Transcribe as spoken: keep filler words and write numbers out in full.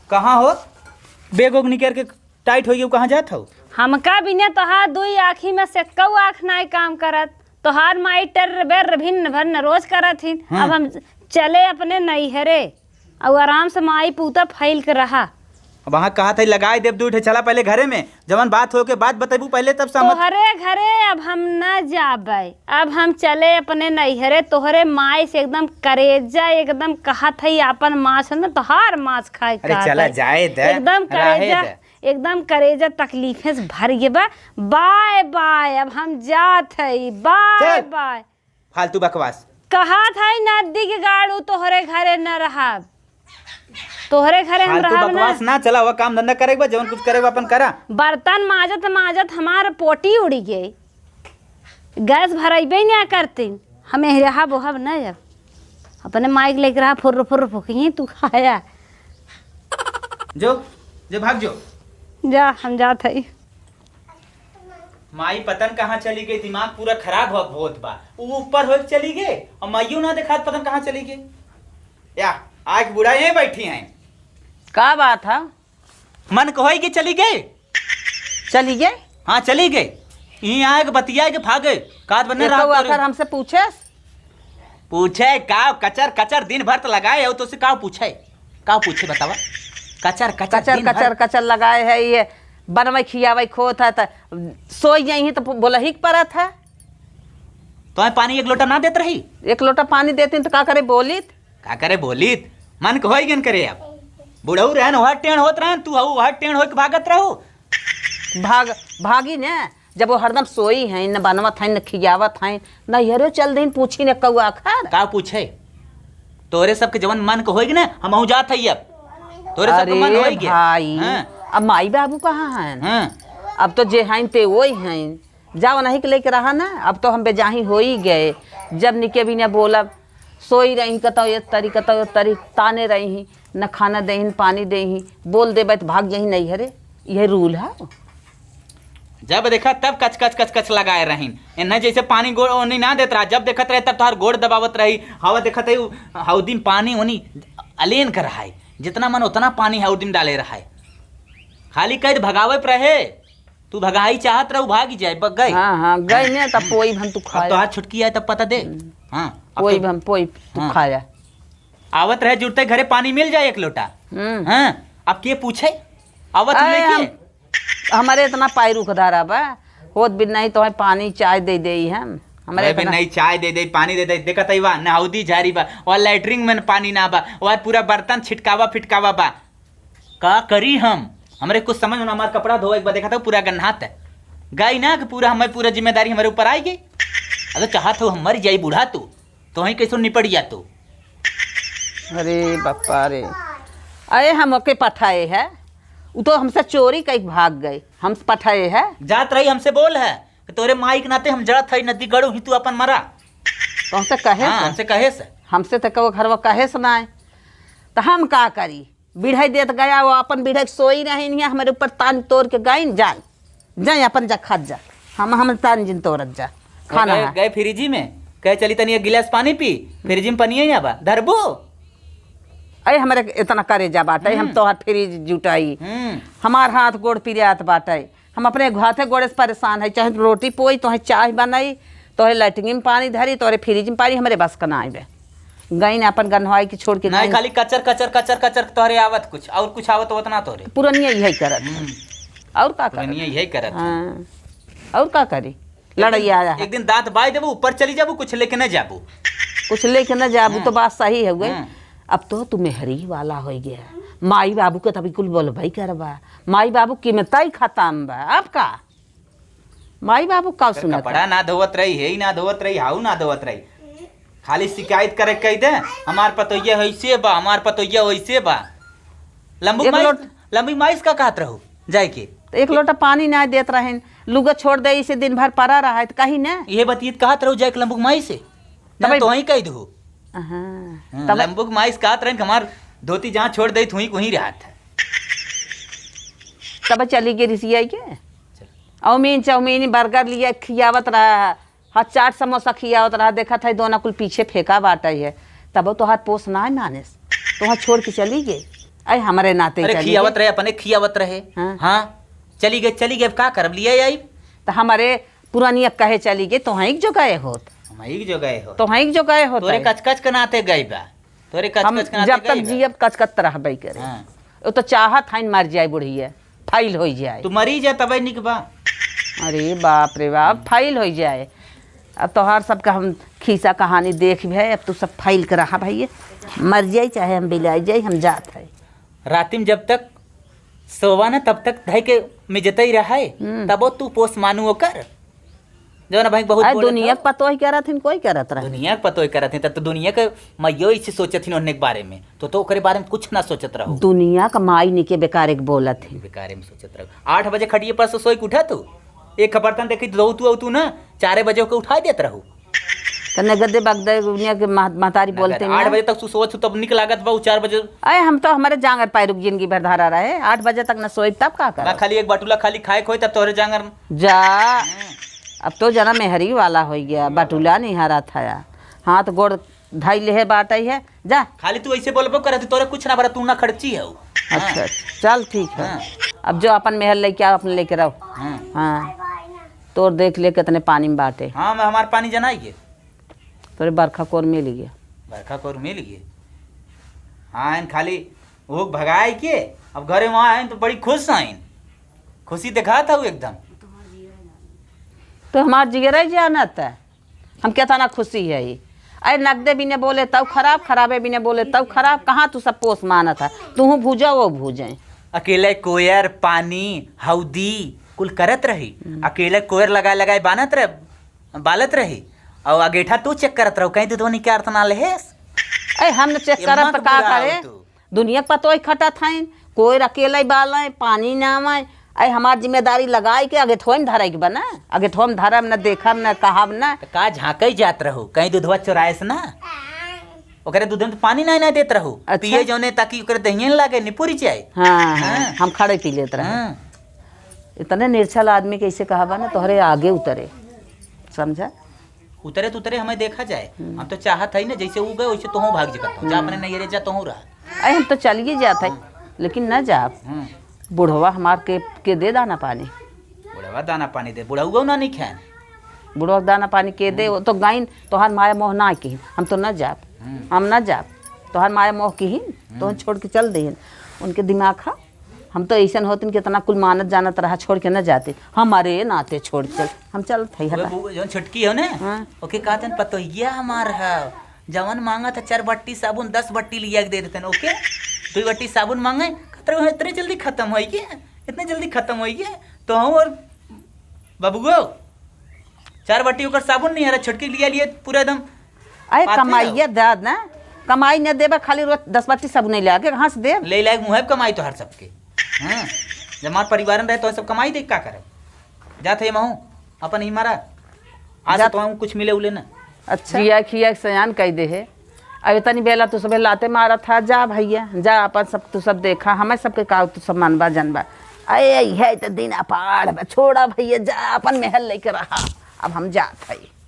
कहाँ हो? बैग उग निकर के टाइट होइगे, कहाँ जात हो? हमका बिना तोहार दुई आँखी में से कऊ आँख नाई काम करत। तोहार माई टेर्र बेर्र भिन्न भिन्न रोज करत हिन। हाँ। अब हम चले अपने नैहरे, अउ आराम से माई पूता फैल के रहा। अब वहाँ कहा था लगाए देब दुई ठे, चला पहले घरे में, जवन बात हो के बात बतेबू पहले तब समझ। तोहरे घरे अब हम न जाबे, अब हम चले अपने नैहरे। तोहरे माई से एकदम करेजा, एकदम कहत है आपन मांस न, तोहार मांस खाए अरे का चला है। जाए दे, एकदम रहे करेजा, दे। एकदम करेजा तकलीफे से भर गए बा। बाय बाय, अब हम जात है, बाय चल। बाय। फालतू बकवास। कहा था नदी के गाड़ू तोहरे घरे न रहब, तोहरे घरे हम फालतू रहब ना। बकवास ना चला, वह काम धंधा करे के बा, जवन कुछ करे के बा अपन करा। बर्तन माजत माजत हमार पोटी उड़ी गई, गैस भराइबे ना करतीन। हम यही रहब ओहब न जब अपने माइक लेके रहा फुर्र फुर्र फुकही तू खाया। जो, जो भाग जो। जा, हम जात हई। माई पतन कहाँ चली गई, दिमाग पूरा खराब हो होत बा। ऊ ऊपर होके चली गई और माइयो ना देखात पतन कहाँ चली गई। या, आज बुढ़ा यहीं बैठी हैं। का बात है? मन को होई कि चली गई। चली गई? हाँ, चली गई। यहीं आए के बतिया के भागे। कात बन्ने एको रात आखर तोरे। हमसे पूछे? पूछे का? कचर कचर दिन भर तो लगाए हो, तो से का पूछे? का पूछे बतावा? कचर कचर कचर दिन भर। कचर कचर लगाए है, ये बनवे खियावे खोत है, त सोई जाई ही तो बोला ही परत है। तो पानी एक लोटा ना देत रही? एक लोटा पानी देती तो का करे बोलित? का करे बोलित? मन के होई गन करे अब। बुढ़ऊ रहन, वह टेढ़ होत रहन, तू हऊ वह टेढ़ होके भागत रहू। भाग, भागी ने, जब वो हरदम सोई हैं, न बनवत हैं, न खियावत हैं, नैहरो चल दीन, पूछी न कौआ आखर। का पूछे? तोरे सबके जवन मन के होई ने, हमहू जात हई अब। तोरे सबके मन अरे होई गया। भाई, हाँ। अब माई बाबू कहाँ हैं? हाँ। अब तो जे हैं ते वही हैं। जाओ नहीं के लेके रहा ना, अब तो हम बेजाही हो ही गए। जब निके भी ना बोलब, सोई रही कतौ ये तरी, कतौ ये तरी, ताने रही, न खाना देहिन, पानी देही, बोल देबै त भाग जही नैहरे। यह रूल है। जब देखा तब कच कच कच कच लगाए रहीन। एन्ने जैसे पानी गोड़ ओनी ना देत रहा, जब देखत रहे तब तोहार गोड़ दबावत रही। हवा देखत है उ-, हौदी में पानी ओनी अलेन कर है, जितना मन उतना पानी हौदी में डाले रहा है। खाली कह दे भगावे पर रहे, तू भगाई चाहत रहू, भागी जाए, बग गई। हाँ, हाँ, गई ने, तब पोई भन तू अब खाया। तोहार छुटकी आए तब पता दे। हम्म। हाँ, अब पोई तो भन, पोई तू हाँ। खाया। आवत रहे जुड़ते घरे पानी मिल जाए एक लोटा। हम्म। हाँ, अब के पूछे? आवत अरे, लेके। हम, हमारे इतना पाई रुखदारा बा, होत बिन नहीं तो है पानी चाय दे दे हम। हमारे अरे बिन इतना नहीं चाय दे दे, पानी दे दे, देखत है वा, नहाउदी झारी बा, और लैट्रिन में पानी ना बा, और पूरा बर्तन छिटकावा फिटकावा बा। का करी हम? हमरे कुछ समझ में ना, हमार कपड़ा धोए के बाद देखा था पूरा गन्हात है। गाई ना कि पूरा हमारी पूरा जिम्मेदारी हमारे ऊपर आई गई। अगर चाहत हो हम मर जाई बूढ़ा तू, तो वहीं कैसे निपट जा तू। अरे बापा रे, अरे हम ओके पठाए है, उ तो हमसे चोरी कई भाग गए, हम पठाए है। जात रही हमसे बोल है कि तोरे माई के नाते हम जड़त है नदी गड़ू ही तू अपन मरा। तो हमसे कहे हाँ, से? हमसे कहे से। हमसे तो कहो घरवा कहे से ना है, तो हम का करी? बिढ़ई देत गया, वो अपन बिढ़ई के सोई रही नहीं, हमारे ऊपर तान तोड़ के गई, जाए, जाए अपन जा खात जा, हम, हम तान जिन तोड़त जा, खाना गए, है। गए फ्रिजी में, कहे चली तनी एक गिलास पानी पी, फ्रिजी में पनिया ही ना बा, धरबो। अरे हमारे इतना करेजा बाटे, हम हम्म। तोहर फ्रिज जुटाई, हम्म। हमार हाथ गोड़ पिरात बाटे, हम अपने हाथे गोड़े से परेशान है, चाहे रोटी पोई, तोहे चाय बनाई, तोहे लैट्रिन में पानी धरी, तोहरे फ्रिज में पानी, हमरे बस का ना आइबे। गई ना अपन गन्हवाई के छोड़ के नहीं, गई। खाली कचर, कचर, कचर, कचर तोहरे आवत कुछ, और कुछ आवत होत ना तोहरे। पुरनिया यही करत है। हम्म। और का करत? पुरनिया यही करत है। हाँ। और का करी? एक दिन, लड़ाई आया है। एक दिन दांत बाई देबू, ऊपर चली जाबू, कुछ लेके न जाबू। कुछ लेके न जाबू, हाँ। तो बात सही है गई। हाँ। अब तो तू मेहरी वाला हो गया। माई बाबू के तो बिल्कुल बोलबई करबा। माई बाबू कीमत ही खत्म बा। अब का? माई बाबू का फिर सुनत कपड़ा है? ना धोवत रही, हे ही ना धोवत रही, हाउ ना धोवत रही। खाली शिकायत करे कह दे, "हमार पतोहिया होइसे बा, हमार पतोहिया होइसे बा।" लंबू एक माइस, लोट- लंबी माइस का कहत रहू जाए के? तो एक लोटा पानी ना देत रहेन, लुगा छोड़ दे, इसे दिन भर पड़ा रहा है, तो कही ना। ये बतियत कहत रहू जाए के लंबू माई से? ना तबे तो वहीं कह दू। हाँ, हाँ, तब लंबू माइस कहत रहेन कि हमार धोती जहाँ छोड़ दे, वहीं, वहीं रहत है। तब चली गई रिसिया के। चल। अउमीन चाउमीन बर्गर लिए खियावत रहा, हाँ, चाट समोसा खियावत रहा, देखत है दोना कुल पीछे फेंका बाटे है, तब तोहार पोस ना मानेस, तोहार छोड़ के चली गई। अरे, हमरे नाते अरे, चली खियावत गए। रहे, अपने खियावत रहे। हाँ। हाँ, चली गए, चली गए, अब का करब, लिया आई। तो हमरे पुरानिया कहे चली गए, तो हैं एक जो गए होत। हम एक जो गए होत। तो हैं एक जो गए होत तोरे है। कचकच के नाते गए बा। तोरे हम कचकच के नाते जब तक गए बा। जियब, कचकत रहबे करे। हाँ। वो तो चाहत हइन मर जाए बुढ़िया, fail हो जाए। तू मरी जा, तबे निक बा। अरे बाप रे बाप, fail हो जाए। अब तोहार सबका हम खीसा कहानी देख भी है, अब तू सब fail के रहा भैया, मर जाए चाहे हम बिलाई जाए, हम जात है। राति में जब तक सोवा ना, तब तक धई के मिजतई रहे, हम्म। तबो तू पोस मानू ओकर। जौन भाई बहुत अरे बोलत दुनिया हो। के पतोह करत हन, कोई करत रहे। दुनिया के पतोह करत हन, तब तो दुनिया के माइयो इसे सोचत हन ओन्ने के बारे में, तो, तो ओकरे बारे में कुछ ना सोचत रहो। दुनिया का माई निके बेकार एक बोलत हन। बेकार में सोचत रहो। आठ बजे खटिए पर से सोई के उठा तू, एक खपरतन देखी दो तू, तू ना चारे बजे ओके उठाई देत रहो। तो नगदे बगदे दुनिया के मह-, महतारी ना बोलते कर, ना। आठ बजे तक तू सोवत हो, तब निक लागत बा, उ चार बजे। अरे हम तो हमारे जांगर पैरुक जिंदगी भर धरा रहे, आठ बजे तक न सोई, तब का ना करब? खाली एक बटुला खाली खाए के होई, तब तोहरे जांगर। जा, हम्म। अब तो जना मेहरी वाला हो गया, बटुला नहीं हरा था। हाथ गोड़ धई लेहे बाटे है, जा। खाली तू ऐसे बोलबो करे, तू तोरे कुछ ना बरा, तू ना खर्ची है। अच्छा, हाँ। अच्छा, चल ठीक है। हाँ। अब जो अपन मेहर लेके आओ, अपन लेके रहो। हाँ। हाँ। तोर देख ले कितने पानी में बाटे। हाँ, मैं हमार पानी जनाई है। तोरे बरखा कोर मिल गया। बरखा कोर मिल गया। हाँ, इन खाली वो भगाए के, अब घरे वहाँ आइन तो बड़ी खुश आइन। खुशी दिखात हऊ एकदम। तो हमार जिगरा ही जानत है, हम कितना खुशी है। अरे नगदे बिने बोले तब खराब, खराबे बिने बोले तब खराब। कहाँ तू सब पोस मानत है? तूहू भूजा, वो भूजे। अकेले कोयर, पानी, हौदी कुल करत रही। हम्म। अकेले कोयर लगाए लगाए बानत रहे, बालत रही। और अगेठा तू check करत रहो, कहीं दूधवा निकालत ना लेहेस। अरे हम न check ये करब मत तो का बुढ़ाओ करे? तू। दुनिया के पतोह खटत हईन, कोई अकेले बाले, पानी ना आवे। अरे हमार जिम्मेदारी लगाई के अगेठवा में धराई के बा ना, अगेठवा में धरब न, देखब न, कहब न। त का झांकई जात रहो, कहीं दूधवा चोराएस ना? ओकरे दूध में तो पानी नहीं, नहीं देत रहो, अच्छा। पिए जौने ताकि ओकरे दहिये न लागे, निपुरी जाए। हाँ, हाँ, हाँ। हम खड़े पी लेत रहे। हाँ। इतने निर्छल आदमी कैसे कहबा ना, तोहरे आगे उतरे, समझा? उतरे तो उतरे, हमें देखा जाए। हम्म। हम तो चाहत है ना, जैसे वो गए वैसे तोहूँ भाग जा करता हूँ। जा हम्म। अपने नैहरे जा, तोहूँ रहा। अरे हम तो चलिए जात है, हाँ। लेकिन न जाब। हाँ। बुढ़वा हमार के, के दे दाना पानी। बुढ़वा दाना पानी दे, बुढ़वा ना नहीं खाए। बुढ़वा दाना पानी के दे, हम्म। वो तो गाइन तोहार माया मोह ना किहिन, हम तो न जाब। हम्म। हम न जाब, तोहार माया मोह किहिन, तो हम्म। छोड़ के चल देहिन। उनके दिमाग हा हम तो ऐसन होतिन कि इतना कुल मानत जानत रहा, छोड़ के न जाते। हमारे नाते छोड़ के चल, हम चलत हई, हटा। वो जौन छोटकी हो ने, हाँ। ओके कहतन, "पतोहिया हमार है, जवन मांगत है चार बट्टी साबुन, दस बट्टी लिया के दे देतन, ओके? दुई बट्टी साबुन मांगे, कहत रहे, इतने जल्दी खत्म होई के? इतने जल्दी खत्म होई के?" तो हम और बबुओ, चार बट्टी ओकर साबुन नहीं हरा, छोटकी लिया लिए पूरा एकदम अरे पाथे कमाइए हो। दाद ना, कमाई न देबा, खाली रोज दस बाटी सब नहीं ले आके कहाँ से देब? ले लायक मुँह है कमाई तो हर सबके। हाँ, जब हमार परिवार में रहे तो सब कमाई देख का करब? जात है महू, अपन ही मारा। आज जात तो हम कुछ मिले उले ना। अच्छा। जिया खिया के सयान कह दे है। अब इतनी बेला तू सब लाते मारा था, जा भैया, जा अपन सब तू सब देखा, हमें सबके का तू सब मानबा जानबा। अरे है तो दिन अपार बा, छोड़ा भैया, जा अपन महल लेके रहा, अब हम जात है।